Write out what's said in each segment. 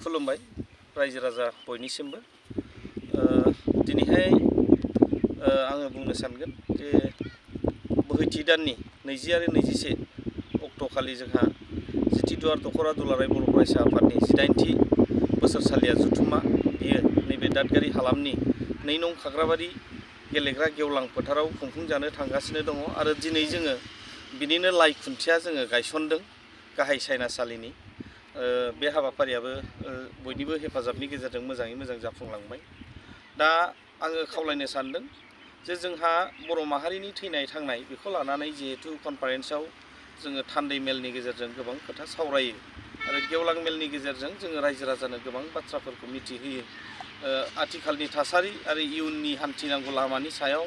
खुलुमबाय रायजो राजा बयनिसिमबो दिनैहाय आङो बुंनो सानगोन जे बwhwiti दाननि 20 आरो 21 अक्ट'खालि जोंहा जिथि दुवार दख'रा दुलाराय बर' फरायसा आफादनि 18थि बोसोरसालिया जथुमा बियो नैबे दादगारि हालामनि 2 नं खाग्राबारि गेलेग्रा गेवलां फोथाराव खुंफुंजानो थांगासिनो दङ आरो दिनै जोङो बिनिनो लाइ खुन्थिया जोङो गायसनदों गाहाय सायनासालिनि बे हाबाफारियाबो बयनिबो हेफाजाबनि गेजेरजों मोजाङै मोजां जाफुंलांबाय। दा आङो खावलायनो सानदों जे जोंहा बर' माहारिनि थैनाय थांनाय बेखौ लानानै जिहेतु कनफारेन्सआव जोङो थान्दै मेलनि गेजेरजों गोबां खोथा सावरायो आरो गेवलां मेलनि गेजेरजों जोङो रायजो राजानो गोबां बाथ्राफोरखौ मिथिहोयो आथिखालनि थासारि आरो इयुननि हान्थिनांगौ लामानि सायाव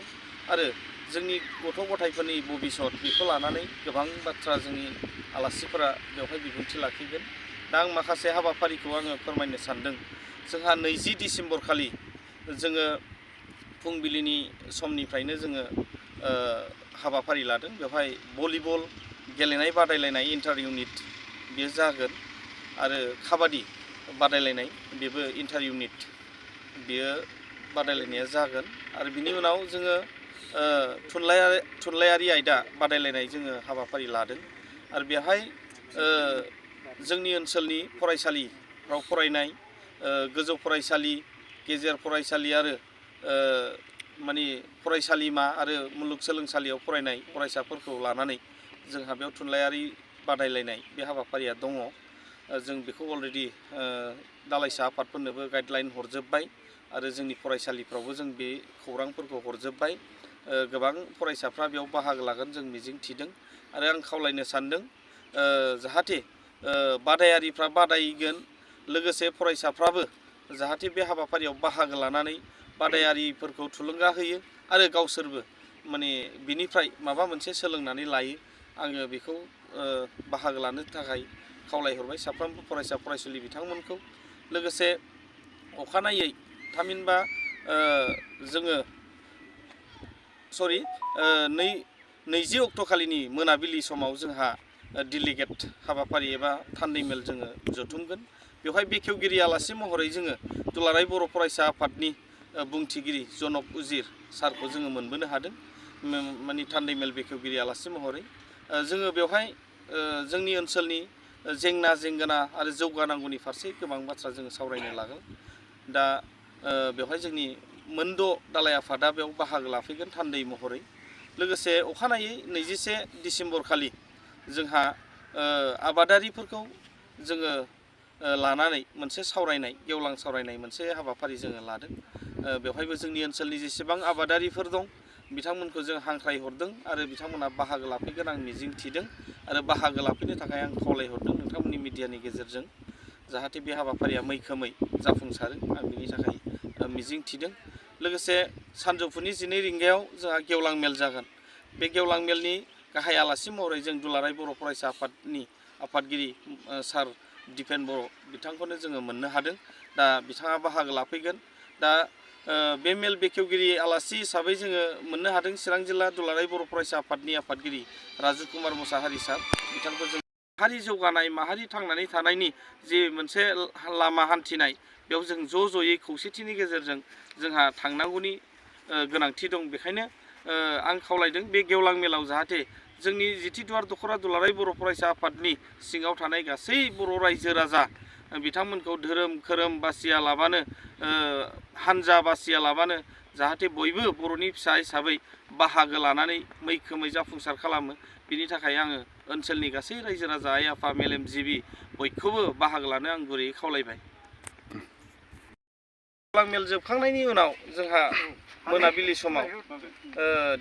आरो जोंनि गथ' गथायफोरनि भबिसत बेखौ लानानै गोबां बाथ्रा जोंनि आलासिफोरा बेवहाय बिबुंथि लाखिगोन। दा आं माखासे हाबाफारिखौ आङो फोरमायनो सानदों। जोंहा 20 डिसेम्बर खालि जोङो फुंबिलिनि समनिफ्रायनो जोङो हाबाफारि लादों। बेवहाय भलिबल गेलेनाय बादायलायनाय इन्टार इउनिट बेयो जागोन आरो काबादि बादायलायनाय बेबो इन्टार इउनिट बेयो बादायलायनाया जागोन आरो बिनि उनाव जोङो थुनलाइयारि आयदा बादायलायनाय जोङो हाबाफारि लादों आरो बेवहाय जोंनि ओनसोलनि फरायसालिफ्राव फरायनाय गोजौ फरायसालि गेजेर फरायसालि आरो माने फरायसालिमा आरो मुलुगसोलोंसालियाव फरायनाय फरायसाफोरखौ लानानै जोंहा बेयाव थुनलाइयारि बादायलायनाय बे हाबाफारिया दङ। जों बेखौ अलरेडि दालाइसा आफादफोरनोबो गाइडलाइन हरजोब्बाय आरो जोंनि फरायसालिफ्रावबो जों बे खौरांफोरखौ हरजोब्बाय। गोबां फरायसाफ्रा बेयाव बाहागो लागोन जों मिजिं थिदों आरो आं खावलायनो सानदों जाहाथे बादायारिफ्रा बादायगोन लोगोसे फरायसाफ्राबो जाहाथे बे हाबाफारियाव बाहागो लानानै बादायारिफोरखौ थुलुंगा होयो आरो गावसोरबो माने बिनिफ्राय माबा मोनसे सोलोंनानै लायो। आङो बेखौ बाहागो लानो थाखाय खावलायहरबाय साफ्रोमबो फरायसा फरायसुलि बिथांमोनखौ। लोगोसे अखानायै थामहिनबा जोङो 20 अक्ट'खालिनि मोनाबिलि समाव जोंहा डेलिगेट हाबाफारि एबा थान्दै मेल जोङो जथुमगोन। बेवहाय बेखेवगिरि आलासि महरै जोङो दुलाराय बर' फरायसा आफादनि बुंथिगिरि जनक उजिर सारखौ जोङो मोनबोनो हादों माने थान्दै मेल बेखेवगिरि आलासि महरै। जोङो बेवहाय जोंनि ओनसोलनि जेंना जेंगोना आरो जौगानांगौनि फारसे गोबां बाथ्रा जोङो सावरायनो लागोन। दा बेवहाय जोंनि मोनद' दालाइ आफादा बेयाव बाहागो लाफैगोन थान्दै महरै। लोगोसे अखानायै 21 डिसेम्बर खालि जोंहा आबादारिफोरखौ जोङो लानानै मोनसे सावरायनाय गेवलां सावरायनाय मोनसे हाबाफारि जोङो लादों। बेवहायबो जोंनि ओनसोलनि जेसेबां आबादारिफोर दं बिथांमोनखौ जों हांख्रायहरदों आरो बिथांमोना बाहागो लाफैगोन आं मिजिं थिदों आरो बाहागो लाफैनो थाखाय आं खावलायहरदों नोंथांमोननि मिडियानि गेजेरजों जाहाथे बे हाबाफारिया मैखोमै जाफुंसारो आं बिनि थाखाय मिजिं थिदों। लोगोसे सानजौफुनि 12 रिंगायाव जोंहा गेवलां मेल जागोन। बे गेवलां मेलनि गाहाय आलासि महरै जों दुलाराय बर' फरायसा आफादनि आफादगिरि सार दिपेन बर' बिथांखौनो जोङो मोननो हादों। दा बिथाङा बाहागो लाफैगोन। दा बे मेल बेखेवगिरि आलासि हिसाबै जोङो मोननो हादों चिरां जिल्ला दुलाराय बर' फरायसा आफादनि आफादगिरि राजु कुमार मुसाहारि सार बिथांखौ जों माहारि जौगानाय माहारि थांनानै थानायनि जि मोनसे लामा हान्थिनाय बेयाव जों ज'यै खौसेथिनि गेजेरजों जोंहा थांनांगौनि गोनांथि दं। बेखायनो आं खावलायदों बे गेवलां मेलाव जाहाथे जोंनि जिथि दुवार दख'रा दुलाराय बर' फरायसा आफादनि सिङाव थानाय गासै बर' रायजो राजा बिथांमोनखौ धोरोम खोरोम बासिया लाबानो हानजा बासिया लाबानो जाहाथे बयबो बर'नि फिसा हिसाबै बाहागो लानानै मैखोमै जाफुंसार खालामो। बिनि थाखाय आङो ओनसोलनि गासै रायजो राजा आइ आफा मेलेमजिबि बयखौबो बाहागो लानो आं गुरैयै खावलायबाय। गेवलां मेल जोबखांनायनि उनाव जोंहा मोनाबिलि समाव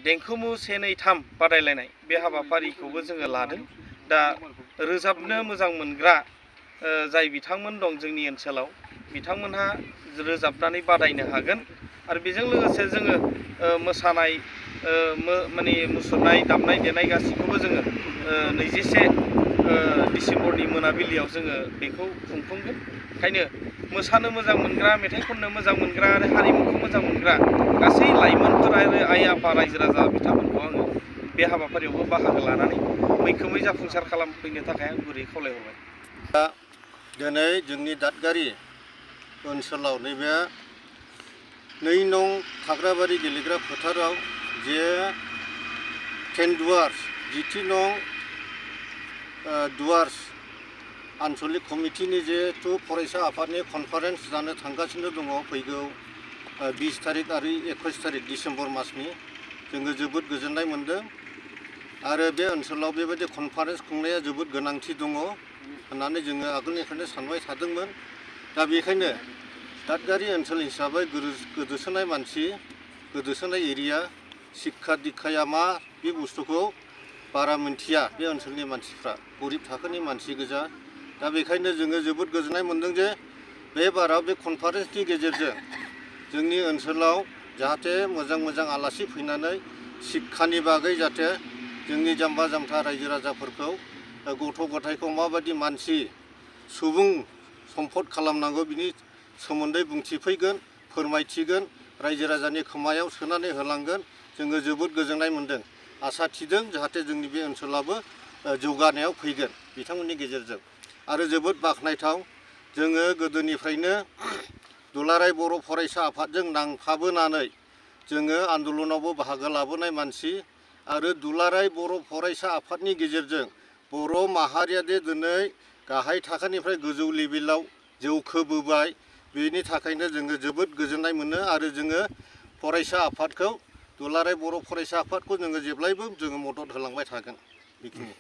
देंखोमु 1, 2, 3 बादायलायनाय बे हाबाफारिखौबो जोङो लादों। दा रोजाबनो मोजां मोनग्रा जाय बिथांमोन दं जोंनि ओनसोलाव बिथांमोनहा रोजाबनानै बादायनो हागोन आरो बेजों लोगोसे जोङो मोसानाय माने मुसुरनाय दामनाय देनाय गासैखौबो जोङो 21 डिसेम्बरनि मोनाबिलियाव जोङो बेखौ खुंफुंगोन। ओंखायनो मोसानो मोजां मोनग्रा मेथाइ खननो मोजां मोनग्रा आरो हारिमुखौ मोजां मोनग्रा गासै लाइमोनफोर आरो आइ आफा रायजो राजा बिथांमोनखौ आङो बे हाबाफारियावबो बाहागो लानानै मैखोमै जाफुंसार खालामफैनो थाखाय आं गुरै खावलायहरबाय। दा दिनै जोंनि दादगारि ओनसोलाव नैबे 2 नं खाग्राबारि गेलेग्रा फोथाराव जे दुआर 10 नं दुआर आनसलिक कमिटिनि जिहेतु फरायसा आफादनि कनफारेन्स जानो थांगासिनो दङ फैगौ 20 तारिख आरो 21 तारिख डिसेम्बर मासनि जोङो जोबोद गोजोननाय मोनदों आरो बे ओनसोलाव बेबायदि कनफारेन्स खुंनाया जोबोद गोनांथि दङ होननानै जोङो आगोलनिफ्रायनो सानबाय थादोंमोन दा बेखायनो दादगारि ओनसोल हिसाबै गोदोसोनाय मानसि गोदोसोनाय एरिया शिक्षा दीक्षाया मा बे बुस्थुखौ बारा मिन्थिया बे ओनसोलनि मानसिफ्रा गरिब थाखोनि मानसि गोजा दा बेखायनो जोङो जोबोद गोजोननाय मोनदों जे बे बाराव बे कनफारेन्सनि गेजेरजों जोंनि ओनसोलाव जाहाथे मोजां आलासि फैनानै शिक्षानि बागै जाहाथे जोंनि जाम्बा जाम्था रायजो राजाफोरखौ गथ' गथायखौ माबायदि मानसि सुबुं सम्पद खालामनांगौ बिनि सोमोन्दै बुंथिफैगोन फोरमायथिगोन रायजो राजानि खोमायाव सोनानै होलांगोन जोङो जोबोद गोजोननाय मोनदों आसा थिदों जाहाथे जोंनि बे ओनसोलाबो जौगानायाव फैगोन बिथांमोननि गेजेरजों आरो जोबोद बाख्नायथाव जोङो गोदोनिफ्रायनो दुलाराय बर' फरायसा आफादजों नांफाबोनानै जोङो आन्दलनावबो बाहागो लाबोनाय मानसि आरो दुलाराय बर' फरायसा आफादनि गेजेरजों बर' माहारिया दिनै गाहाय थाखोनिफ्राय गोजौ लेभेलाव जौखोबोबाय बेनि थाखायनो जोङो जोबोद गोजोननाय मोनो आरो जोङो फरायसा आफादखौ दुलाराय बर' फरायसा आफादखौ जोङो जेब्लायबो जोङो मदद होलांबाय थागोन बेखिनि